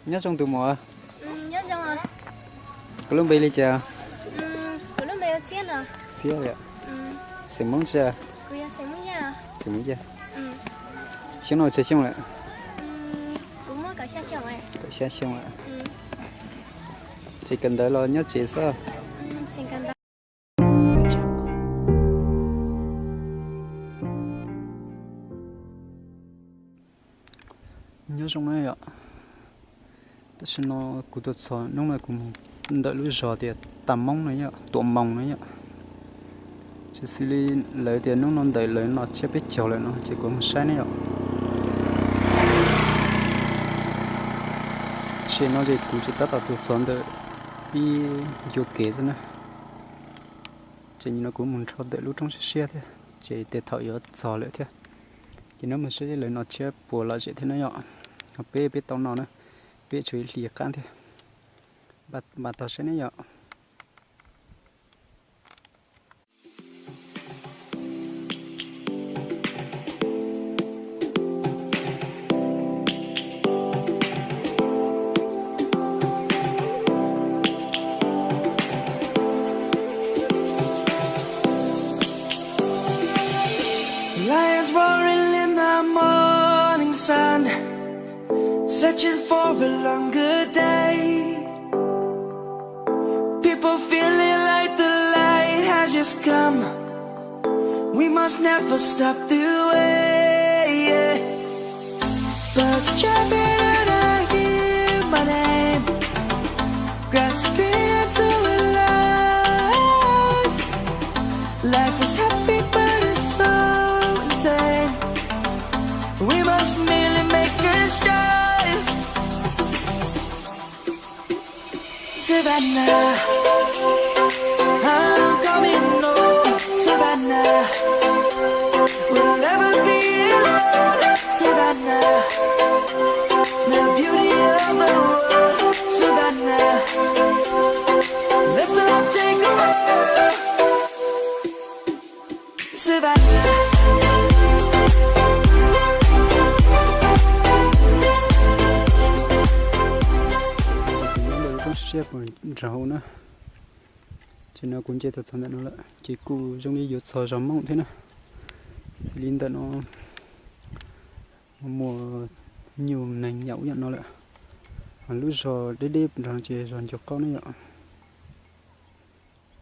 Nyob zoo tus muam. Koj lub npe li cas? Txiab. Xeem Hmoob tsi? Xeem Yaj. Xyoo no tsawg xyoo lawm? Kaum xya xyoo lawm. Tseem kawm ntawv los nyob tsev xwb? Nyob zoo na yom. Tam sim no kuv tuaj txog hnub no kuv mus ntawm lub zos tias Tam Moob no yom, Tuam Moos no yom. Ces xws li lawv tias hnub no ntawm lawv no tsiab peb caug lawm no ces kuv mus saib ne yom. Tam sim no ces kuv tseem tab tom tuaj txog ntawm ib ncua kev xwb na. Ces nim no kuv mus nrho ntawm lub roob siab siab thiab, ces tej thaum yuav txog lawm thiab. Ces neb mus saib lawv no tsiab puas lom zem thiab na yom. Ho peb, peb tau no na, peb tshuav ib hlis qab thiab. Npaj tog saib ne yom. Lions roaring in the morning sun, searching for a longer day. People feeling like the light has just come. We must never stop the way, yeah. Birds chirping and I hear my name, grasping into a life. Life is happy, but it's so insane. We must merely make a start. Savannah, I'm coming home. Savannah, we'll never be alone. Savannah, the beauty of the world. Savannah, let's all take a walk. Savannah. Kuv nyob ntawm lub roob siab puag nram hauv na. Ces no kuv nce tuaj txog ntawm no lawm ces kuj zoo li yuav txog zos Hmoob thiab na. Xws li ntawm no muaj nyuj neeg yam ub yam no lawm. Lub zos deb deb nrog ces zos Ncua Qaub ne yom.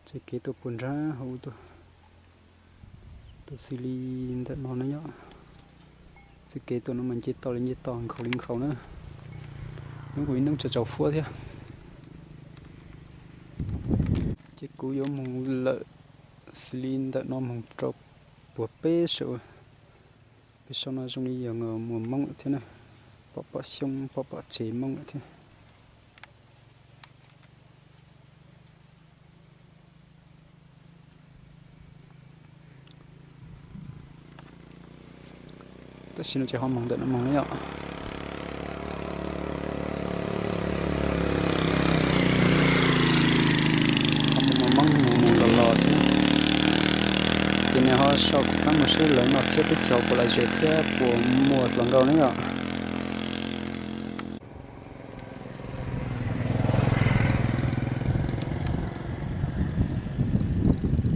Txoj kev tuaj puag nrag hauv tuaj, tuaj xws li ntawm no na yom. Txoj kev tuaj no mas nce toj li nce toj nkhaus li nkhaus na. Hnub kuv ib hnub tsaus tsaus fuab thiab. Ces kuv yuav mus lawm xws li ntawm no mus rau puag peb saum. Peb saum no zoo li yog muaj Hmoob lawm thiab na. Pom pom xyoob pom pom tsev Hmoob lawm thiab. Tab sis no ces ho moog ntawm no moog na yom. Ho mus mus Hmoob mus mus los los thiab. Ces nws ho sau kuv qab mus saib lawv noj tsiab teb chaws puas lom zem thiab puas muaj hluas nkauj na yom.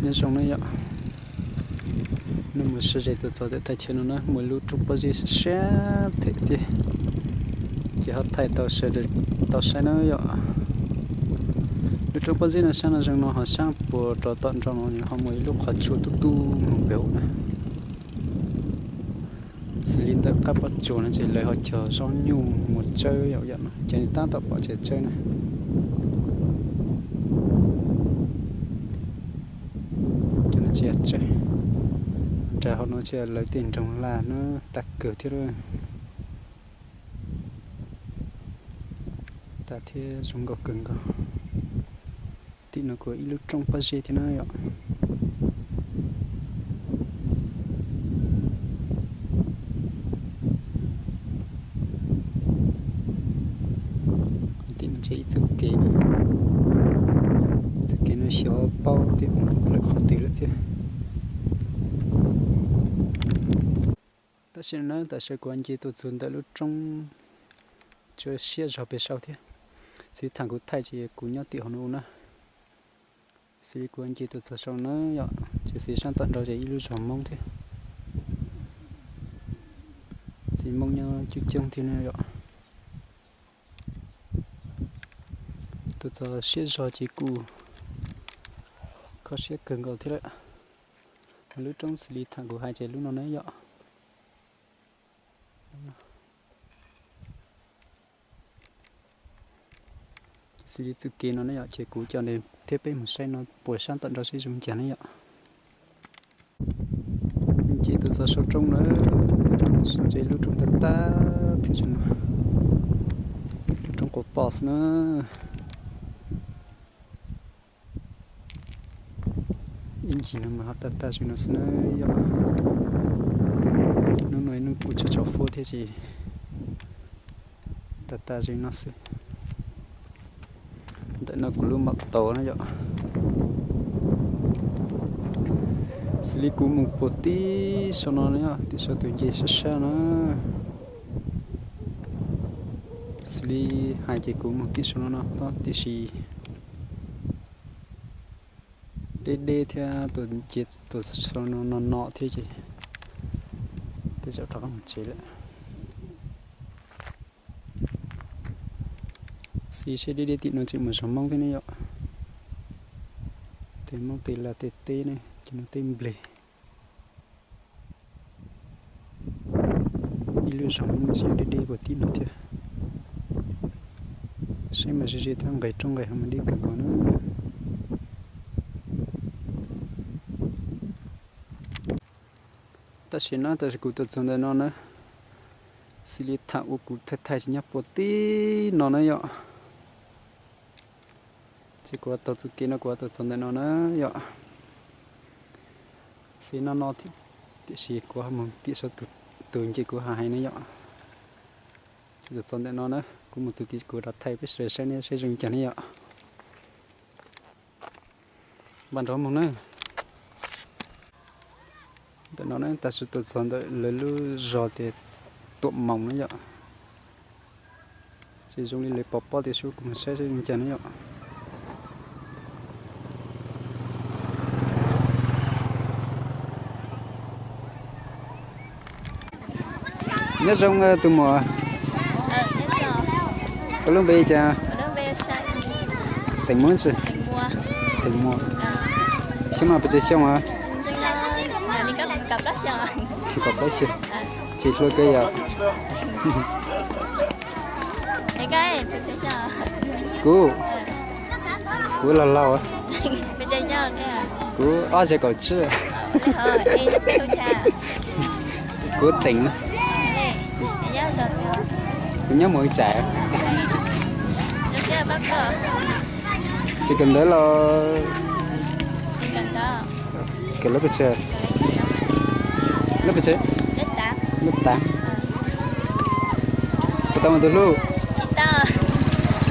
Nyob zoo na yom. Nws mus sawv ze tuaj txog ntawm thaj chaw no na muaj lub roob pob zeb siab siab them tiag. Ces ho thaij tau sawv daws tau saib na yom. Lub roob pob zeb no sab no zoo no ho sab puag rau tom nroj no ho muaj ib lub qhov tsua tub tub mus nkaus na. Xws li ntawm qab pob tsuas no ces lawv ho cog zaub nyuj mus tsawb yom yom no ces nws tab tom pom tsev tsawb na. Cov no tsis yog tsawb, nram hauv no tsis yog lawv tej nroog laj na, tag kawg thiab. Tag thiab zoo nkauj kawg nkaus. Tim no kuj ib lub roob pob zeb thiab na yom. Tim no ces ib txoj kev, txoj kev no xyov paub tias mus lawm qhov twg lawm thiab. Tab sis na tam sim kuv nce tuaj txog ntawm lub roob tsuas siab zog pem saud thiab. Xws li thaum kuv thaij ces kuv nyob tim hauv no na. Xws li kuv nce tuaj txog saum na yom, ces xws li sab tom nraud ces ib lub zos Hmoob thiab. Txiv Hmoob nyob coob coob thiab na yom. Tuaj txog siab zog ces kuj kho siab kawg nkaus thiab lawm. Lub roob xws li thaum kuv hais ces lub no na yom. Xws li txoj kev no ne yom, ces kuv coj nej thiab peb mus saib no puas sab tom nraud seb zoo cas ne yom. Ces tuaj txog saum roob na, saum ces lub roob tag tag thiab no, lub roob quas poj xwb na. Ib ncig no mas ho tag tag zog no xwb na yom. Hnub no ib hnub kuj tsis tshua fuab thiab ces tag tag zog no xwb. Ntawm no kuv lub mam tau na yom. Xws li kuv mus puag tib saum no, tib saum tus nce sab sab na. Xws li hais ces kuv mus tib saum no no, tiam sis deb deb thiab tus nce tus saum no no no thiab ces tej zaum rov qab mus tsev lawm. Xws li sab deb deb tim no tseem mus zos Hmoob thiab ne yom. Tej Hmoob tej laj tej teb ne, ces no tej nplej. Ib lub zos Hmoob nyob deb deb puag tim no thiab. Saib mas ze ze thiab nqes roob nqes hav mas deb kawg nkaus na. Tam sim no, tam sim kuv tuaj txog ntawm no na, xws li thaum uas kuv thaij thaij ces nyob puag tim no na yom. Ces kuv taug txoj kev no kuv tuaj txog ntawm no na yom. Xws li no no thiab, tiam sis kuv ho mus tim saum tus nce kuv hais na yom. Ces tuaj txog ntawm no na, kuv mus txog tim kuv rov thaij peb sawv daws saib ne saib zoo cas ne yom. Npaj nrov mus na. Ntawm no na, tam sim tuaj txog ntawm lawv lub zos tias Tuam Moos na yom. Ces zoo li lawv pov pob tias sub kuv mus saib saib zoo cas na yom. Nyob zoo tus muam. Koj lub npe li cas? Xeem Muas tsi? Xeem Muas. Xyoo no pes tsawg xyoo os? Kaum plaub xyoo. Tsis hluas kawg yom. Kuv, kuv laug laug. Kuv ob xyoo kaum tsib. Kuv teem na. Kuv nyob Muas Tsais. Tsis kawm ntawv los. Kawm lab pes tsawg? Lab pes tsawg? Lab tav. Puas tau mus tus hlub?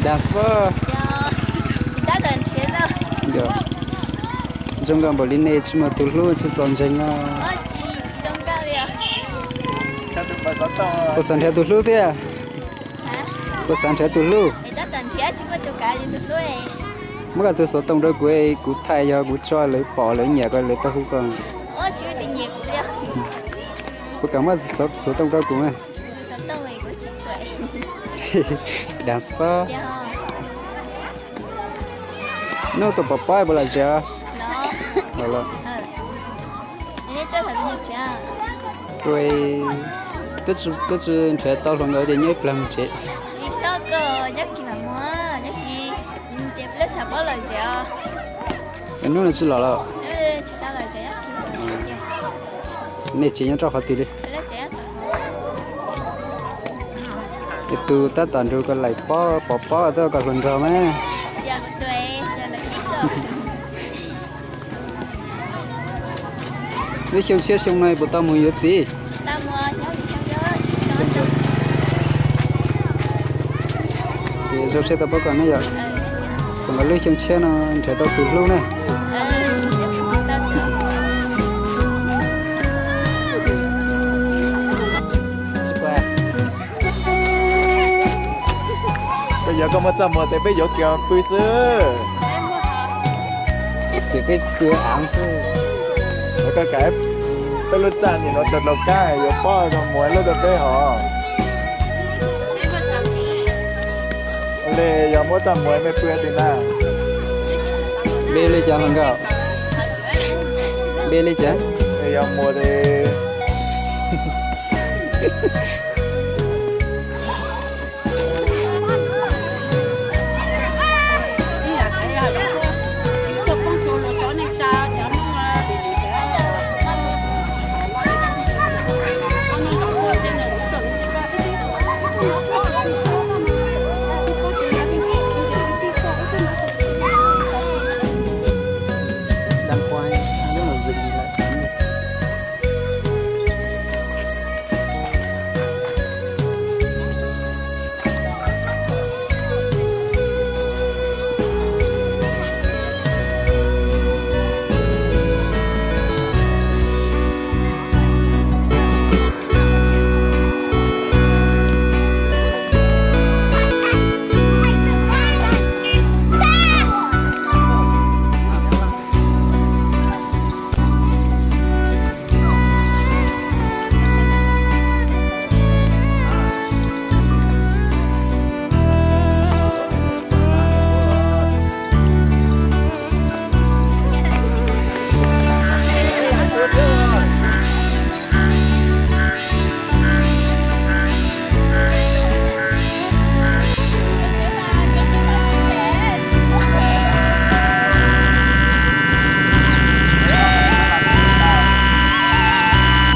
Dag xwb. Zoo nkauj npaum li nej tsis mus tus hlub tsis txaus ntseeg no. Puas xav nrhiav tus hlub thiab? Puas xav nrhiav tus hlub? Muab koj tus xov tooj rau kuv, kuv thaij yog kuv tso lawv pom lawv nyiam ko lawv tau hu koj. Puas kam muab xov tooj rau kuv? Dag xwb. Nub tus pom pob puas lom zem? Twb tsis nrhiav tau hluas nkauj ces nyob ib plag mus tsev. Nub no tsis los lawm. Nej tsev nyob rau qhov twg li? Tus tab tom nrug koj laim pob pov pob twb koj hluas nraug mas. Lub xyoo tshiab xyoo no puas tau mus yuav txiv? Ces zoo siab tau pab koj ne yom. Kom lub xyoo tshiab no nrhiav tau tus hlub ne. Yog koj muaj txaj muag ces peb yuav kiag pw xwb. Txiv peb pw av xwb. Koj kam peb lub txaj nim no rau dlaus kab yuav pob zoo muag lub rau peb hov. Li yog muab txaj muag mej pw tim na. Npe li cas los nkauj? Npe li cas? Yog muag li.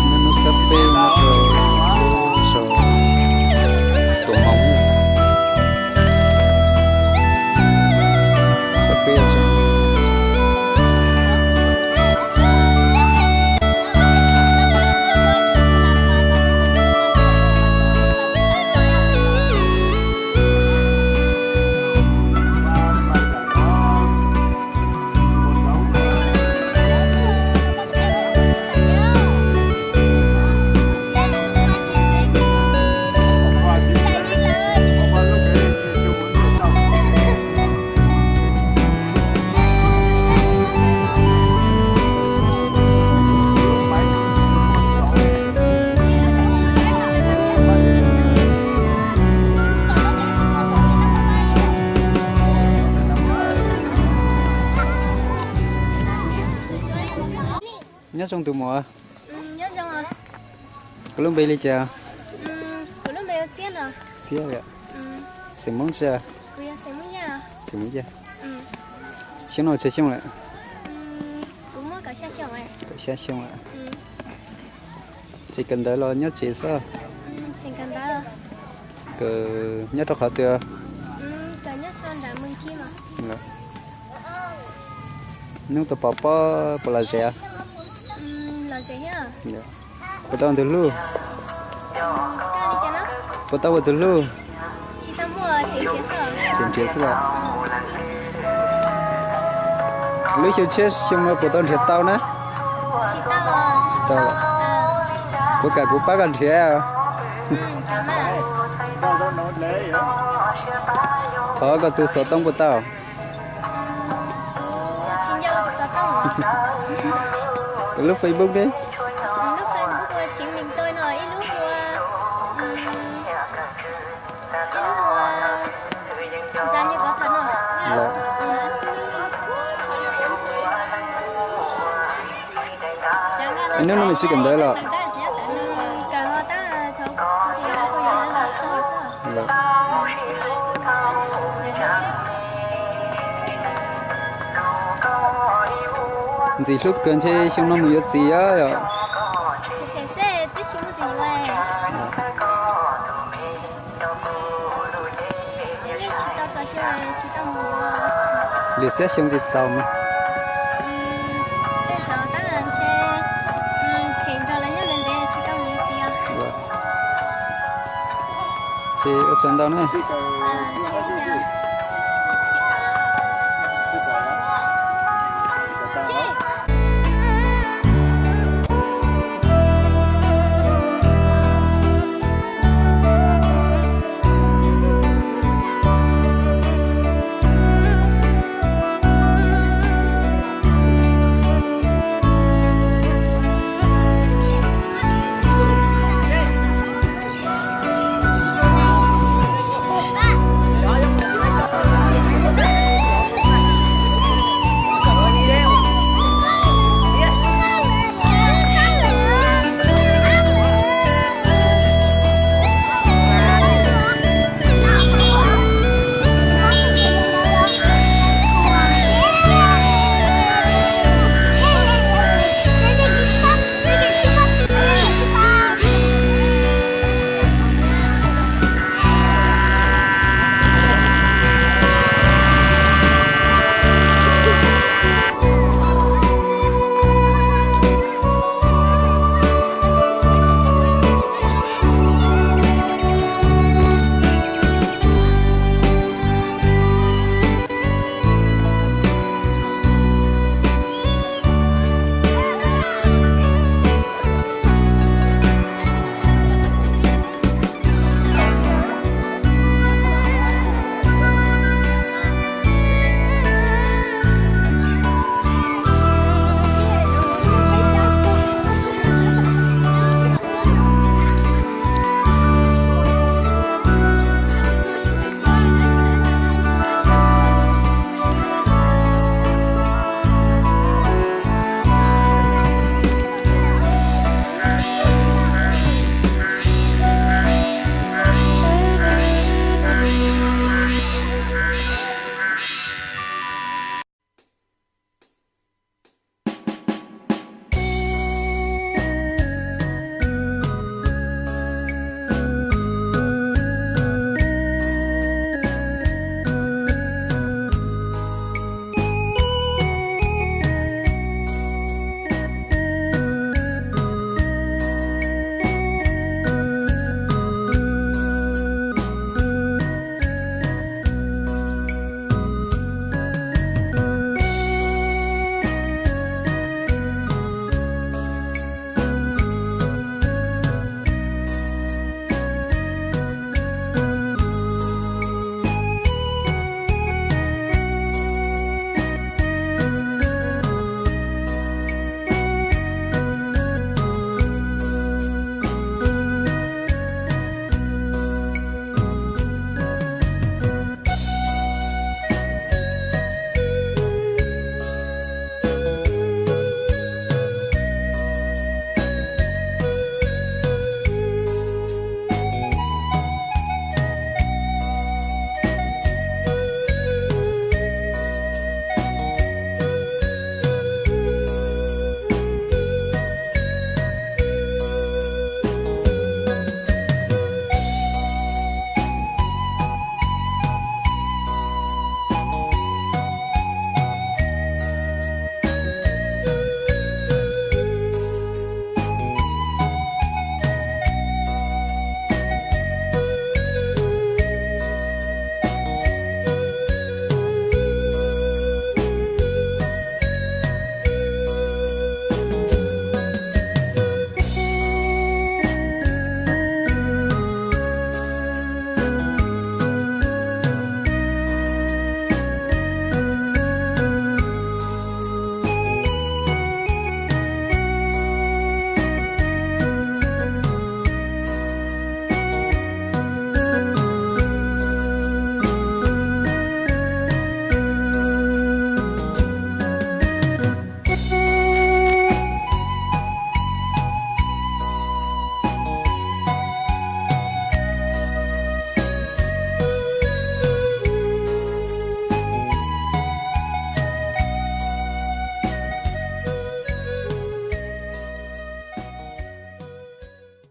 Hnub no xab peb no rau saum tus moos. Xab peb. Nyob zoo tus muam. Koj lub npe li cas? Txiab. Xeem Hmoob tsi? Xeem Hmoob Yaj. Xyoo no tsawg xyoo lawm? Kaum xya xyoo lawm. Tseem kawm ntawv los nyob tsev xwb? Kawm nyob rau qhov twg? Hnub tau pov pob puas lom zem? Puas tau ua tus hlub? Puas tau ua tus hlub? Tsis nrhiav xwb los? Lub xyoo tshiab xyoo no puas tau nrhiav tau na? Tsis tau. Kuv kam kuv pab koj nrhiav. Thov koj tus xov tooj puas tau? Koj lub Facebook ne? Hnub no mej tsis kawm ntawv los? Ntxim hlub kawg ntshe xyoo no mus yuav txiv os yom? Lwm xiab xyoo tsis txaus mas. Ces ua tsaug ntau na.